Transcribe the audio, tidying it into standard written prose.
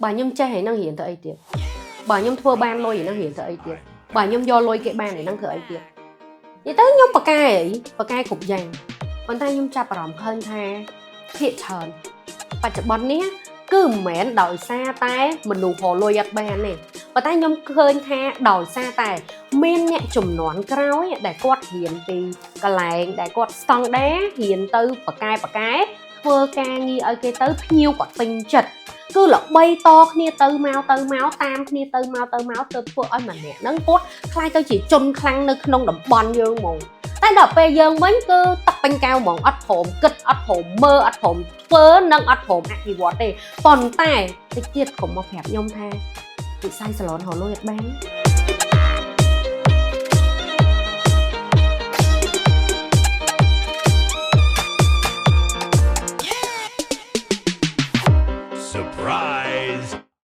បើខ្ញុំចេះហើយនឹងរៀនទៅអីទៀតបើខ្ញុំធ្វើបានលុយហើយនឹងរៀនទៅអីទៀតបើខ្ញុំយកលុយគេបានហើយនឹងធ្វើអីទៀតនិយាយទៅខ្ញុំបកកែអីបកកែគ្រប់យ៉ាងប៉ុន្តែខ្ញុំចាប់អារម្មណ៍ឃើញថាភាគច្រើនបច្ចុប្បន្ននេះគឺមិនមែនដោយសារតែមនុស្សរកលុយអត់បានទេប៉ុន្តែខ្ញុំឃើញថាដោយសារតែមានអ្នកចំនួនក្រោយដែលគាត់រៀនពីកន្លែងដែលគាត់ស្តង់ដារៀនទៅបកកែបកកែធ្វើការងារឲ្យគេទៅភ្ញៀវគាត់ពេញចិត្តគឺល្បីតគ្នាទៅមកទៅមកតាមគ្នាទៅមកទៅមកទៅធ្វើឲ្យម្នាក់ហ្នឹងគាត់ខ្លាយទៅជាជនខ្លាំងនៅក្នុងតំបន់យើងហ្មងតែដល់ពេលយើងវិញគឺទឹកពេញកែវហ្មងអត់ព្រមគិតអត់ព្រមមើលអត់ព្រមធ្វើនិងអត់ព្រមអភិវឌ្ឍទេប៉ុន្តែតិចទៀតកុំមកប្រាប់ខ្ញុំថាវិស័យសាឡនរកលុយអត់បាន Surprise!